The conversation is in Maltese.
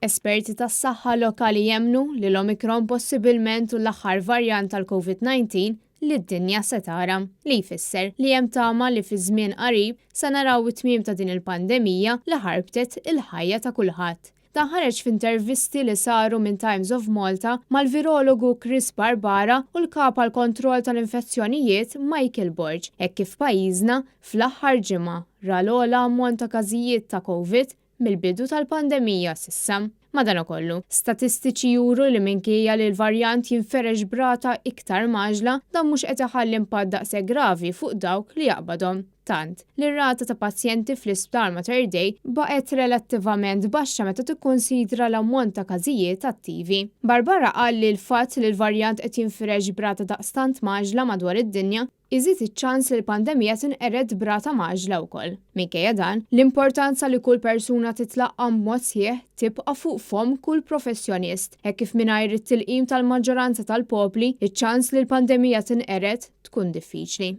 Esperti tas-saħħa lokali jemmnu li l-Omicron possibilment hu l-aħħar varjant tal-Covid-19 li d-dinja se tara, li jfisser li hemm tama li fi żmien qarib se naraw it-tmiem ta' din il-pandemija li ħarbtet il-ħajja ta' kulħadd. Dan ħareġ f'intervisti li saru minn Times of Malta mal-virologu Chris Barbara u l-Kap għall-Kontroll tal-Infezzjonijiet Michael Borg hekk kif pajjiżna fl-aħħar ġimgħa ra l-ogħla ammont ta' każijiet ta' Covid mill-bidu tal-pandemija s'issa. Madanakollu, statistiċi juru li minkejja li l-varjant jinferex b'rata iktar mgħaġġla, dan mhux qed iħalli impatt daqshekk gravi fuq dawk li jaqbadhom. Tant, li r-rata ta' pazjenti fl-Isptar Mater Dei baqgħet relattivament baxxa meta tikkunsidra l-ammont ta' każijiet attivi. Barbara qal li l-fatt li l-varjant qed jinfirex b'rata daqstant mgħaġġla madwar id-dinja iżid iċ-ċans li l-pandemija tinqered b'rata mgħaġġla wkoll. Minkejja dan, l-importanza li kull persuna titlaqqam b'mod sħiħ tibqa' fuq fomm kull professjonist, hekk kif mingħajr it-tilqim tal-maġġoranza tal-popli, iċ-ċans li l-pandemija tinqered tkun diffiċli.